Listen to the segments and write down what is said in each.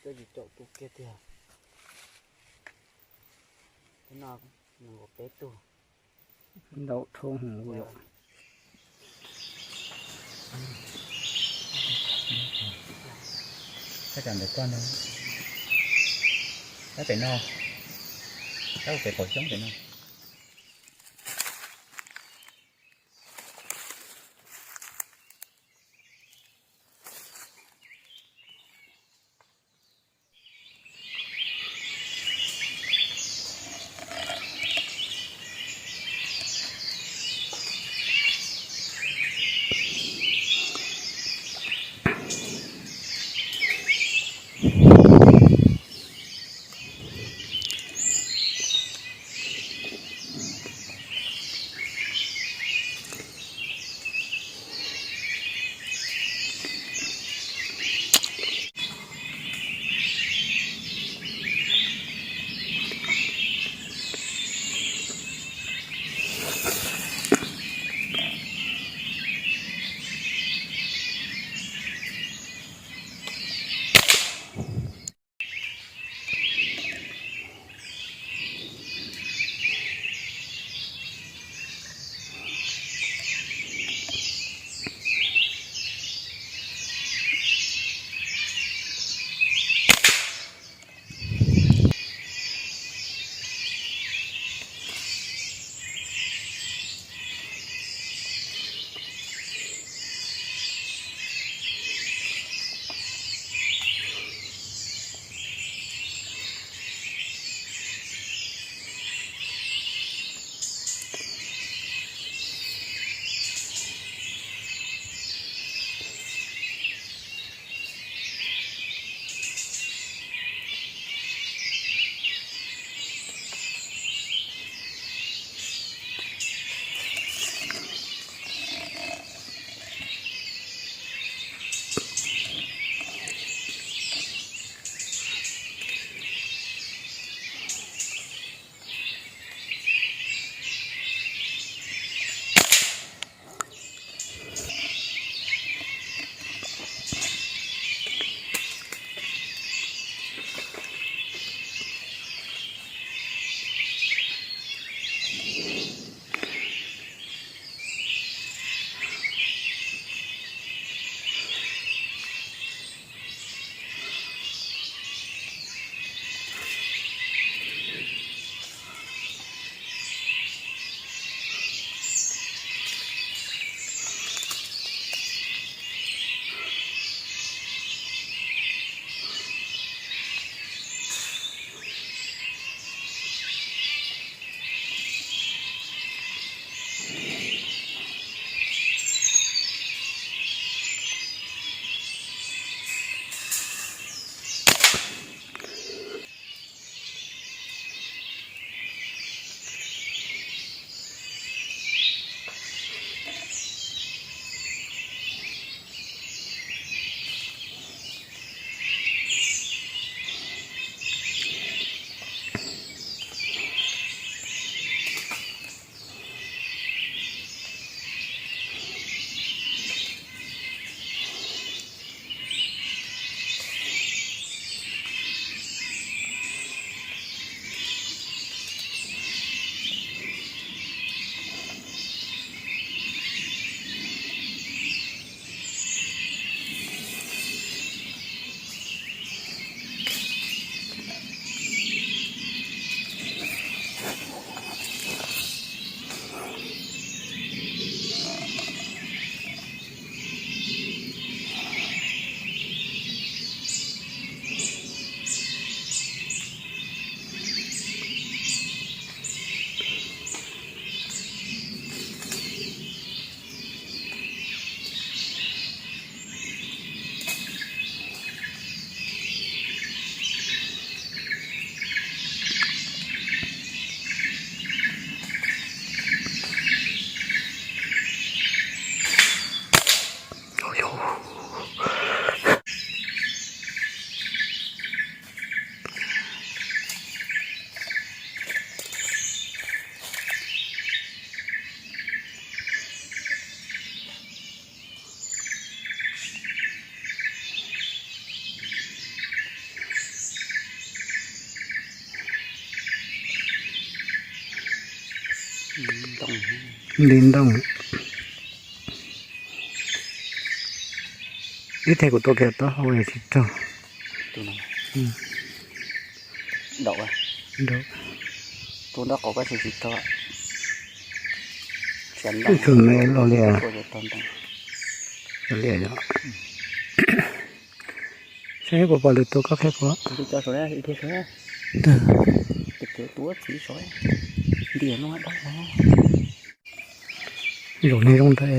Tsis caum tus kiag tiag. Tab no nees nkaum peb tug. Ntau dhau heev yom. Tab tom ntawm koj no, tab pem no, tab pem qaum xyoob pem no. Nti ntoo. Ib teg kuv tua kiag taub hau tsis raug. Tus nraub qaum tsis raug. Tus me los liam. Liam yom. Saib puas pom lwm tus koj qhia kuv. Zaum neeg zoo ntawd.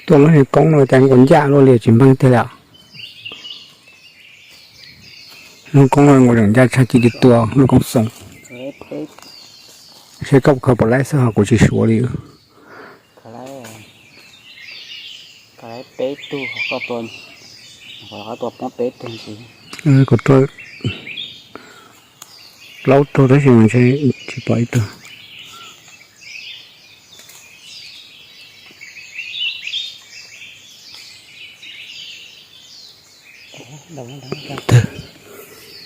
Tuaj lub niag koob no cas nkaus ncaj luaj li tsis npeeg tiag li. Lub koob no nkaus tseem ncaj tshaj ci li tua lub koob xoo. Seb koj khaws puas laib xwb ho kuv tsis suav li. Kuv tua plaub tug tab sis mas ntshe tsis pom ib tug.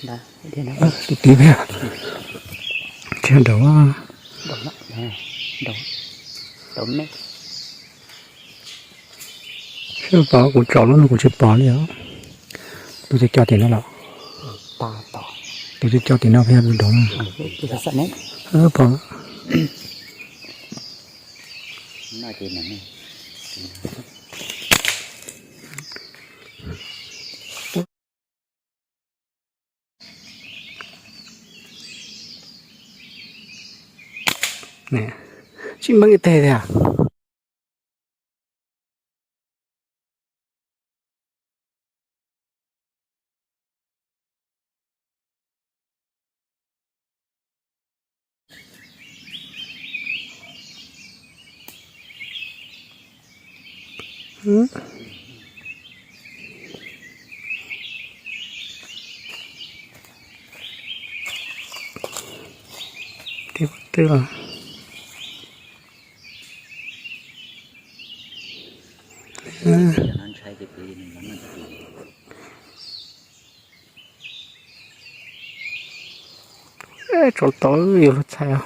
Tus tid thiab. Thiab daus. Sib pom kuv tsom lub no kuv tsis pom li os. Tus twg cog tim no los? Tus twg cog tim no peb yog tus daus. Pom. Tsis meej ib teg tiag. Twb los. Tso tau yuav luag txhais os.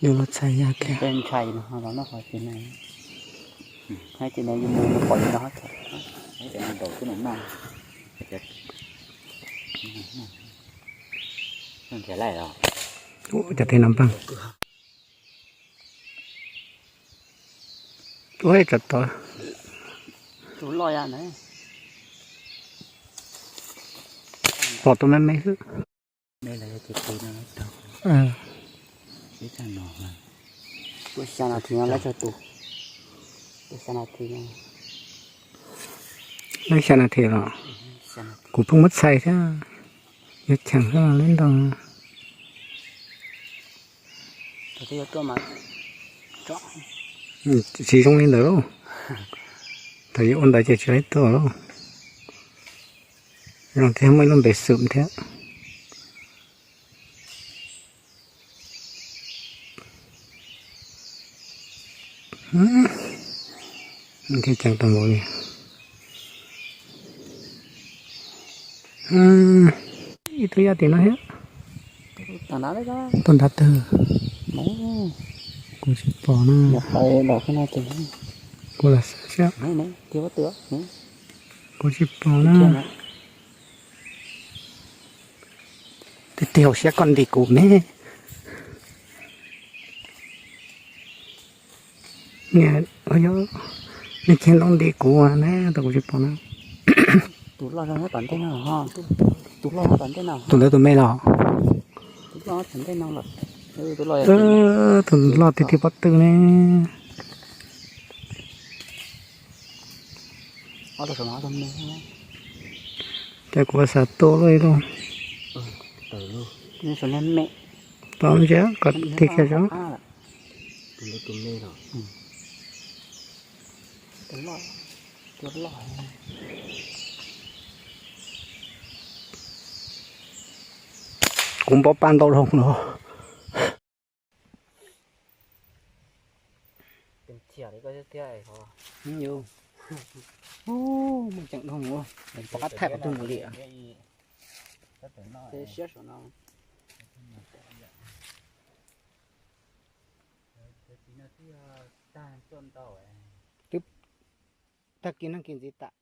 Yuav luag txhais yog kiag. Ua cov teg no npaj. Ua tsam tod. Pom tus me me xwb. Lawv xya nas this los? Kuv pheej muab txhais thiab, yuav cheem xwb lawv ntau. Tsis zoo li ntawd lauj. Thaum yuav ua ntawd ces tsis laib tuaj lauj. Zoo thiab muaj ib lub npe xwm thiab. Thiab ceev tau npaum li. Ib tug yaj tim no thiab. Tuaj nrad twg? Kuv tsis pom na. Kuv lam xav seb. Kuv tsis pom na. Tiag tiag hauv siab koj nti kuv ne. Niam, nej kiag ntaub nti kuv ne, tau kuv tsis pom na. Tus ntawd tus me los? Tus loj tiag tiag pob tw ne. Ces kuv xav tua luaj ib lub. Tau ntsia kom tig kiag tso. Kuv npau paj ntau loo los. Muaj ceem dhau, pom qab thaij qhov twg mus li. Twb tag kis neeg kis ntxiv tas.